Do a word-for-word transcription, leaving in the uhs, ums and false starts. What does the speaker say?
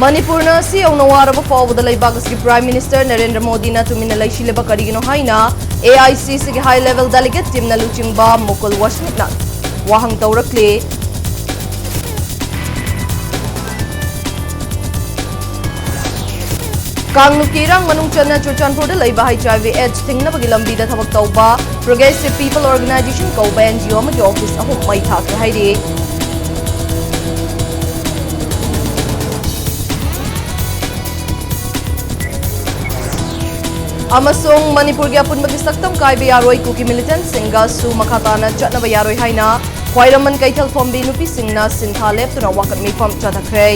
ꯃꯅꯤꯄꯨꯔꯅ ꯁꯤ ꯌꯧꯅ ꯋꯥꯔꯕ ꯐꯥꯎꯕꯗ ꯂꯩꯕꯥꯛ ꯑꯁꯤꯒꯤ Prime Minister ꯅꯔꯦꯟꯗ꯭ꯔ ꯃꯣꯗꯤꯅ ꯇꯨꯃꯤꯟꯅ ꯂꯩꯁꯤꯜꯂꯤꯕ ꯀꯔꯤꯒꯤꯅꯣ ꯍꯥꯏꯅ A I C Cꯒꯤ High Level Delegate Teamꯅ ꯂꯨꯆꯤꯡꯕ ꯃꯨꯀꯨꯜ ꯋꯥꯁꯅꯤꯛꯅ ꯋꯥꯍꯪ ꯇꯧꯔꯛꯂꯤ꯫ ꯀꯥꯡꯂꯨꯞꯀꯤ ꯏꯔꯥꯡ ꯃꯅꯨꯡ ꯆꯟꯅ ꯆꯨꯔꯆꯥꯟꯄꯨꯔꯗ ꯂꯩꯕ H I V AIDS ꯊꯤꯡꯅꯕꯒꯤ ꯂꯝꯕꯤꯗ ꯊꯕꯛ ꯇꯧꯕ Progressive People Organization ꯀꯧꯕ N G O ꯑꯃꯒꯤ office ꯑꯍꯨꯝ ꯃꯩ ꯊꯥꯈ꯭ꯔꯦ ꯍꯥꯏꯔꯤ꯫ ꯑꯃꯁꯨꯡ ꯃꯅꯤꯄꯨꯔꯒꯤ ꯑꯄꯨꯟꯕꯒꯤ ꯁꯛꯇꯝ ꯀꯥꯏꯕ ꯌꯥꯔꯣꯏ, ꯀꯨꯀꯤ militantꯁꯤꯡꯒꯁꯨ ꯃꯈꯥ ꯇꯥꯅ ꯆꯠꯅꯕ ꯌꯥꯔꯣꯏ ꯍꯥꯏꯅ ꯈ꯭ꯋꯥꯏꯔꯝꯕꯟ ꯀꯩꯊꯦꯜ ꯐꯝꯕꯤ ꯅꯨꯄꯤꯁꯤꯡꯅ ꯁꯤꯟꯊꯥ ꯂꯦꯞꯇꯨꯅ ꯋꯥꯀꯠ ꯃꯤꯐꯝ ꯆꯠꯊꯈ꯭ꯔꯦ꯫